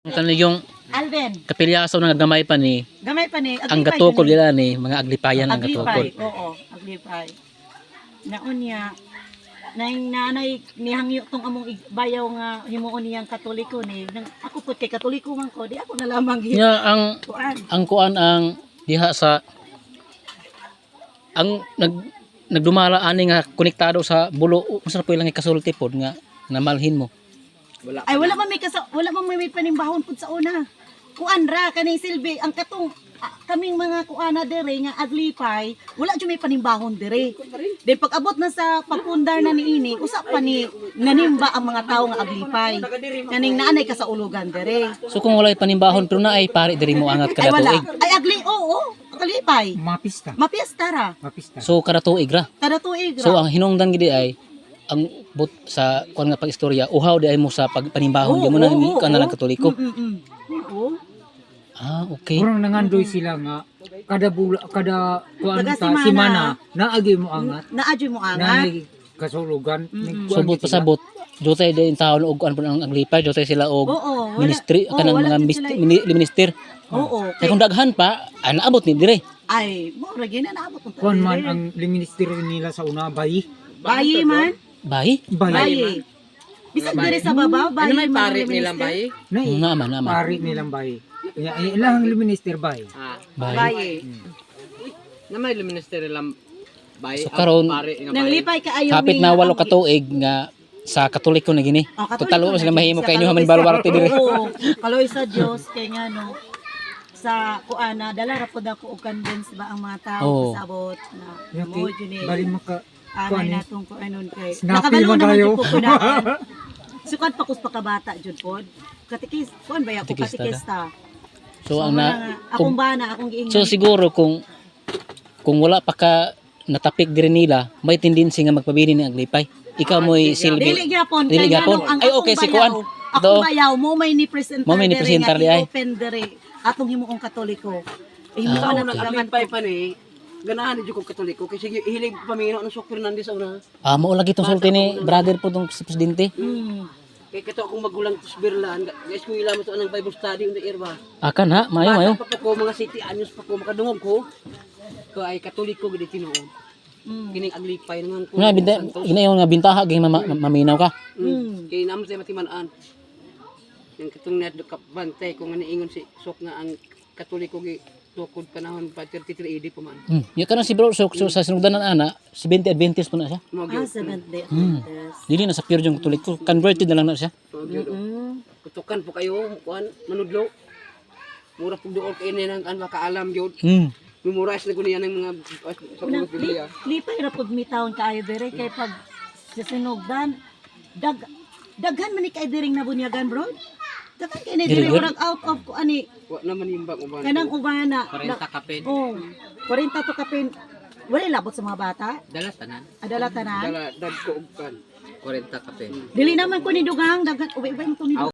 Kani yung Alvin, kapilyaso nga gamay pa ni gamay pa ni ang aglipay gatukod jud ni. nila ni mga aglipayan ang gatukod. Aglipay, oo, aglipay. Naunya, nang nanay nihangyo tong among bayaw nga himuon niyang Katoliko ni nang ako pud kay Katoliko man ko, di ako na lamang Nya ang kuan. Ang kuan, ang diha sa ang nagdumala ani nga konektado sa bulo, unsa po ilang ikasulti pod nga namalhin mo? Wala. Ay, wala man may kasa, wala man may panimbahon pud sa una. Kuan ra kaning silbi ang katong kaming mga kuana dere nga aglipay, wala jud may panimbahon dere. Then pag abot na sa pagpundar na niini, usa pa ni nanimba ang mga tawo nga aglipay. Kaning naanay ka sa ulugan dere. So kung walay panimbahon pero naay pare diri mo angat Ay, kada wala. tuig? Ay agli, oo, aglipay. Mapista. Mapiesta ra. Mapista. So kada tuig ra. Kada tuig ra. So ang hinungdan gid ay ang but sa kuan nga pag-istorya, uhaw di ay mo sa pagpanimbahon, di mo na Oo, kuan na lang oo. Katoliko. Oo. Ah, okay. Kurang nangandoy sila nga kada bula, kada kuan Kada ta semana. semana naagi mo angat. Naadyoy mo angat. Nanay kasulugan. Nagkuan Subot sila. pasabot jutay din taon og kuan po ang aglipay, jutay sila og Oo, wala. ministry Oo, kanang wala mga jud minister. Oo. Kay kung daghan pa, naabot ni dire. Ay, mo ra gyud na naabot ang Kuan man ang ministry nila sa una, bayi. Bayi man. Bayi? Bayi. Bayi. Bisag diri sa babaw, bayi Ano may man ang pare nilang minister. bayi? Nay, Nga man, nga man. pari nilang bayi. Ya, ilang minister bayi. Ah, Bayi. Bayi. na may minister nilang bayi. So, karon, ang pare nga Nang bayi. lipay kaayo Kapit mi na nga walo ka tuig nga sa Katoliko na gini. Oh, Katoliko Total wa na sila gini. mahimo Sa kay inyo kaloy man baluarte dire. Oo, kaloy sa Dios kay nga no sa kuana dala ra pud ako og convince ba ang mga tao Oo. pasabot na Ya, mo jud ni bali maka anay kuan eh. natong kuanon kay Snappy nakabalo man naman kayo. jud ko kunaan. Sukad pa kus pakabata jud pod. Katikis kuan ba ako Katikista ka? katikista. So ang na wala nga, akong bana akong giingnan. So siguro kung wala pa ka natapik diri nila, may tendency nga magpabili ni aglipay. Ikaw mo'y silbi. Dili gyapon Dili kay gyapon. nganong ang Ay, akong okay, si bayaw, kuan. akong Do. bayaw mo may ni presenter Mo may ni presentar di ay. Open dere atong himuong Katoliko. Himuon Ah, na okay. paglaman. Aglipay pa ni. Ganahan ni jud ko Katoliko kasi hilig pamino ng Sok Fernandez sa una. Ah, mao lagi tong sulti ni brother po tong si presidente. Kay kato akong magulang tos Birlan, guys ko ila mo to anang Bible study unta irba. Akan ha, maayo maayo. Bata pa po ko, mga city anyos pa ko, makadungog ko. Ko ay Katoliko gid tinuod. Kining aglipay naman ko. Nga binta ginayon nga bintaha ging maminaw ka. Kay namo sa matiman-an. Yang katong net bantay ko nga niingon si Sok nga ang Katoliko gi tukod panahon pa 33 AD pa man. Ya kana si bro, so sa sinugdanan ana, 70 Adventist po na siya. Mo Ah, gyud. Seventh Day Adventist. Dili na sa pure yung Katoliko, converted na lang na siya. Mo gyud. Kutukan po kayo kuan manudlo. Mura pug duol kay ni nang kan makaalam gyud. Memorize na ko niya ng mga sa Unang, mga Biblia. lipay ra pud mi taon kaayo dere kay pag sa sinugdan daghan man ni kay diring nabunyagan, bro. Daghan kay ni Diri diri gyud? murag out of ko ani Wa naman imbang uban. kanang ubana. 40 kapin. Oh, 40 to kapin. Wala labot sa mga bata. Dala tanan. Adala tanan. Dala dagko og kan. 40 kapin. Dili naman ko ni dugang daghan ubay-ubay mo to ni dugang.